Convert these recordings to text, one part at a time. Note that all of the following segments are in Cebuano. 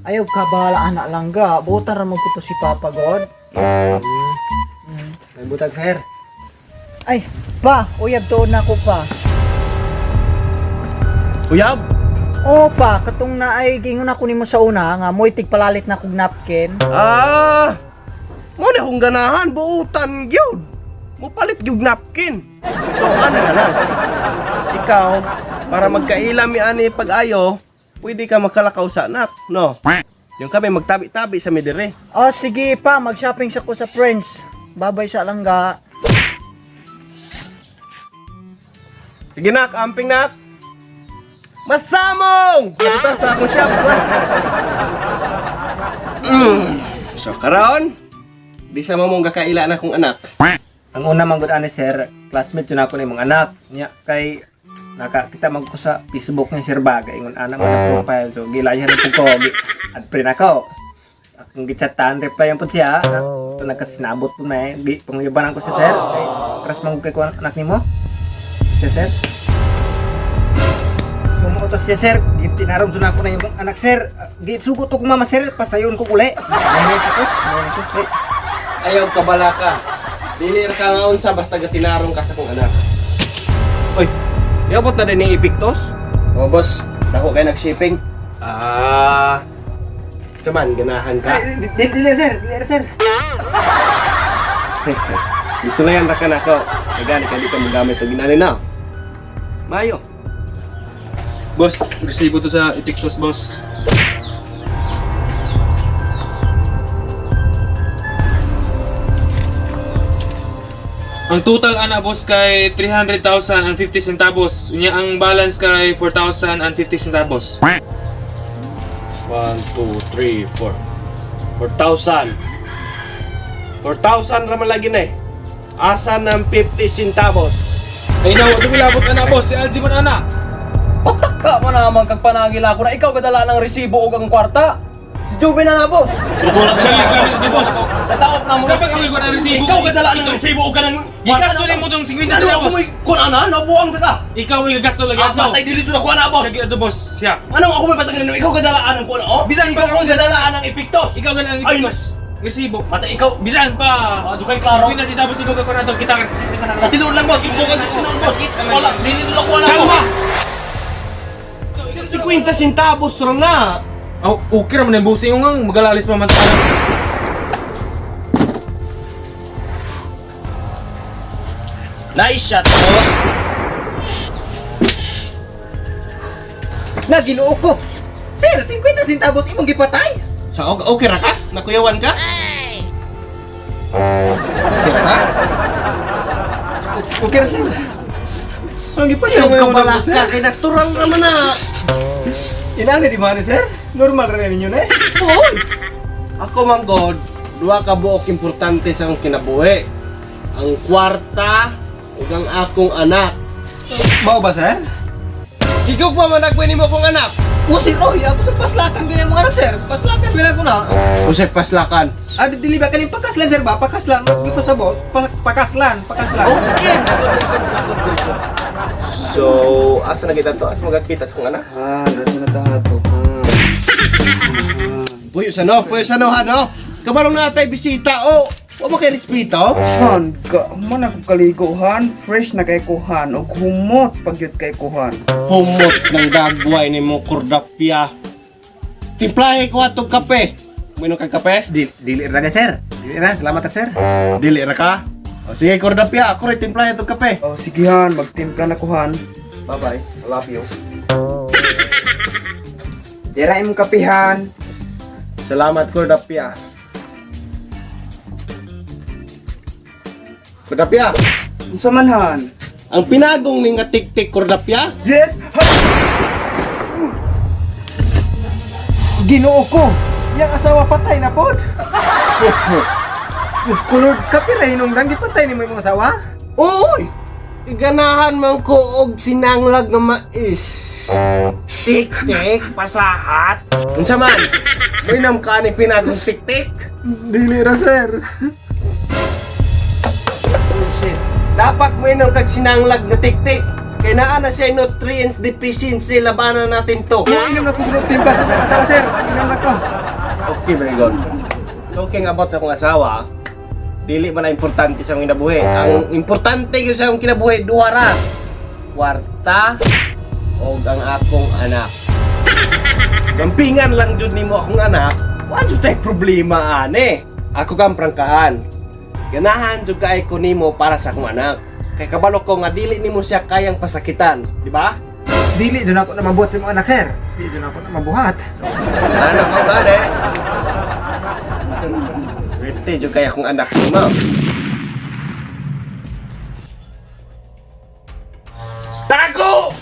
Ayaw ka bahala anak langga. Buotan ra man ko to si Papa God. May butag, sir. Ay, pa, uyab tuon na ko pa. Uyab? Oo pa, katong naay gingon ako nimo sa una nga mo'y tigpalalit na kog napkin. Ah! Mo na akong ganahan, buutan gyud. Mupalit gyud napkin. So ano na lang. Ikaw, para magkaila mi ani pag-ayo, pwede ka makalakaw sa anak, no? Yung kami magtabi-tabi sa midire. Oh, sige pa, mag-shopping sa ko sa Friends. Babay sa langga. Sige nak, amping nak. Masamong! Ato ta sa akong shop. Ha? So karon, di sa mamong gakaila na akong anak. Ang una man gud ani sir, classmate jud ako ni mong anak. Nya kay nakakita man ko sa Facebook ni sir ba kay ingon ana man ang profile, so gilayan po ko, add friend ako. Akong gichatan, reply pud siya. Ito nagkasinabot po may gi panguyaban ko si sir. Kay crush man gud kay ko ang anak nimo. Siya sir. Sumuot to siya sir, gitinarong jud ako na imong anak sir. Gisugot ko mama sir, pasayon ko uli. Nahinis ako. Nahinis ako. Eh, Ayaw kabala ka. Dili ra ka nga unsa basta gatinarong ka sa akong anak. Oy, niabot na din ni Epictos? Oh, boss. Dako kay nag-shipping. Ah. Taman, ganahan ka. Ay, dili dili sir, dili sir. Gisulayan ra ka nako. Kay gani ka di ka mogamit og ginani na. Mayo. Boss, resibo to sa Epictos, boss. Ang total ana boss kay 300,050 centavos. Unya ang balance kay 4,050 centavos. 1 2 3 4. 4,000. 4,000 ra man lagi na eh. Asa ng 50 centavos? Ay na, wa labot ana boss, si Algie man ana. Patak ka mo naman kag panagila ko na ikaw gadala ng resibo og ang kwarta. Si Juve na na, boss. Siya lang gamit ni boss. Nataop na mo. Sa pag ko ng resibo. Ikaw gadala ng resibo og kanang Gigasto nimo tong 50 Ano ako centavos. may kun ana nabuang ta ka. Ikaw may gasto lagi Ah, ato. patay dili jud ako ana, boss. Lagi ato boss, siya. Anong ako may pasagin nimo? Ikaw gadalaan ang kuan oh. Bisan ikaw pa- ang gadalaan ang epektos. Ikaw galang ang Ay, Epictos. Resibo. Matay ikaw. Bisan pa. Ah, di kay klaro. 50 centavos ikaw ka ato kita. Sa tinuod lang, boss. Bukan sa tinuod, boss. Wala, dili jud ako ana. Kalma! 50 centavos ra na. Oh, okay raman ang busing ngang magalalis pa man tayo. Nice shot, boss. Na Ginoo ko. Sir, 50 centavos imong gipatay. Sa okay, okay ra ka? Nakuyawan ka? Okay ra ka? Okay ra sir. Ang gipatay Ayaw mo ka yung bala anak mo, sir. ka kay natural naman na. Inani di ba ni sir? Normal ra ninyo na eh. Ako man god, duha ka buok importante sa akong kinabuhi. Ang kwarta ug ang akong anak. Mao ba sir? Higog pa man ako nimo akong anak. Usin oy, ako sa paslakan ganyan mga anak sir. Paslakan ganyan ko na. Usay paslakan. Ah, dili ba kaning pakaslan sir ba? Pakaslan, wag gipasabot. Pakaslan, pakaslan. Okay. So, asa na kita to? Asa magkakita sa akong anak? Ah, dito na ta to. Puyo sa no, puyo sa no, ano? Kabarong na atay bisita, oh! Wa mo kay respeto? Han, ga, man ako kaliguhan, fresh na kay kuhan, og humot pagyud kay kuhan. Humot ng dagway ni mo kordapya. Timplahe ko atong kape. Minom kag kape? Dili dili ra na sir. Dili ra, salamat ra, sir. Dili ra ka? O sige, kordapya, ako rin timplahe atong kape. Oh, sige han, magtimpla na kuhan. Bye-bye. I love you. Dira imong kapihan. Salamat, Kordapya. Kordapya, Unsa man han? ang pinagong ni nga tik-tik, Kordapya, Yes! Ginoo ko. Yang asawa patay na pod. Diyos ko Lord, kape ra hinungdan gipatay nimo imong asawa? Oy! ganahan man ko og sinanglag nga mais. Tik-tik, pasahat. Unsa man? Minom ka ni pinagong tik-tik? Dili ra sir. Bullshit. Dapat mo kag sinanglag nga tik-tik. Kay naa na siya nutrients deficiency, labanan natin to. Inom na ko sunod timpla sa imong asawa sir. Inom na ko. Okay, very good. Talking about sa akong asawa, dili man na importante sa akong kinabuhi. Ang importante gyud sa akong kinabuhi duha ra. Kwarta og ang akong anak. Gampingan lang jud nimo akong anak, wa jud tay problema ane. Ako kang prangkahan. Ganahan jud kay ko nimo para sa akong anak. Kay kabalo ko nga dili nimo siya kayang pasakitan, di ba? Dili jud ako na mabuhat sa imong anak, sir. Dili jud ako na mabuhat. Ano ka ba, de? Wete, jud kay akong anak nimo. Tago!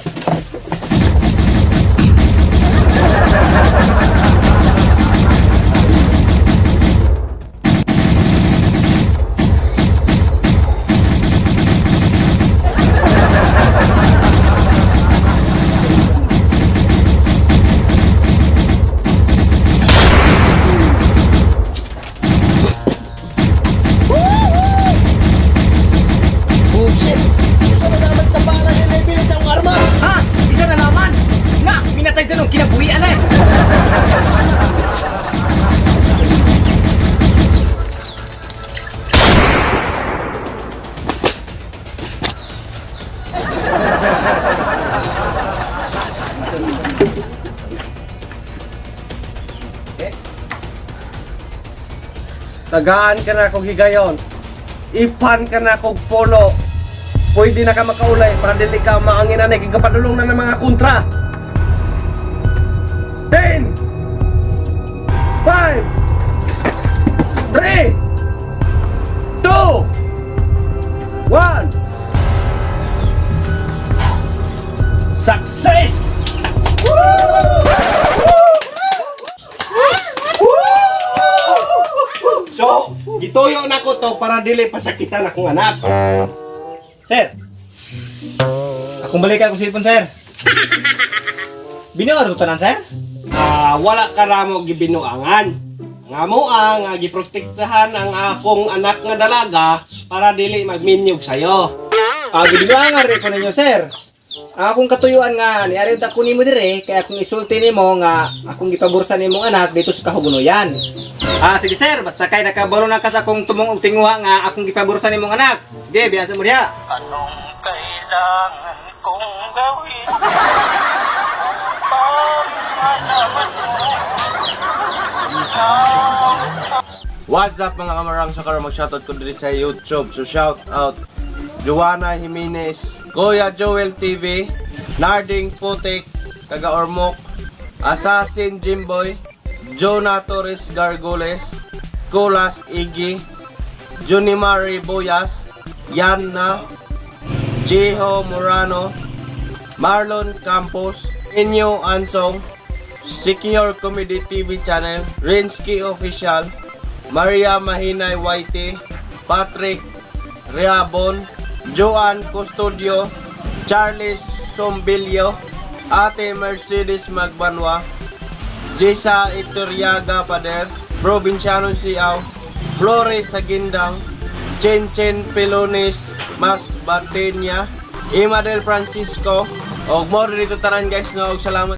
Bullshit! Gusto na naman kapala ni Levilit sa akong arma! Ha? Isa na naman! Na! Minatay dyan ang kinabuhian eh! Tagaan ka na kog higayon. Ipan ka na kog polo. Pwede na ka makaulay para dili ka maangin anay kay kapadulong na ng mga kontra. 10 5 3 2 1 Success! So, gituyo na ko to para dili pasakitan akong anak. Sir! Akong balikan ko cellphone, sir. Binuor to tanan, sir? Ah, wala ka ramo gibinuangan. Nga mo ang nga giprotektahan ang akong anak nga dalaga para dili magminyog sayo. Ah, gibinuangan rin ko ninyo, sir. Ang akong katuyuan nga, niari ta ko nimo dire, kaya akong isulti nimo nga akong gipabursa nimong anak dito sa kahugunoyan. Ah, sige sir, basta kay nakabalo na ka sa akong tumong og tinguha nga akong gipabursa nimong anak. Sige, biyansa mo diha. Anong kailangan kong gawin upang malaman mo ikaw? What's up mga kamarang so karon mag-shoutout ko diri sa YouTube. So shout out Joanna Jimenez, Kuya Joel TV, Narding Putik, Taga Ormoc, Assassin Jimboy, Jonah Torres Gargoles, Kulas Iggy, Junimari Boyas, Yanna, Jiho Morano, Marlon Campos, Inyo Ansong, Secure Comedy TV Channel, Rinsky Official, Maria Mahinay YT, Patrick Reabon, Joan Custodio, Charles Sombilio, Ate Mercedes Magbanwa, Jessa Iturriaga Pader, Provinciano Siaw, Flores Sagindang, Chen Chen Pelones Mas Batenia, Imadel Francisco, og more dito tanan guys no, og salamat.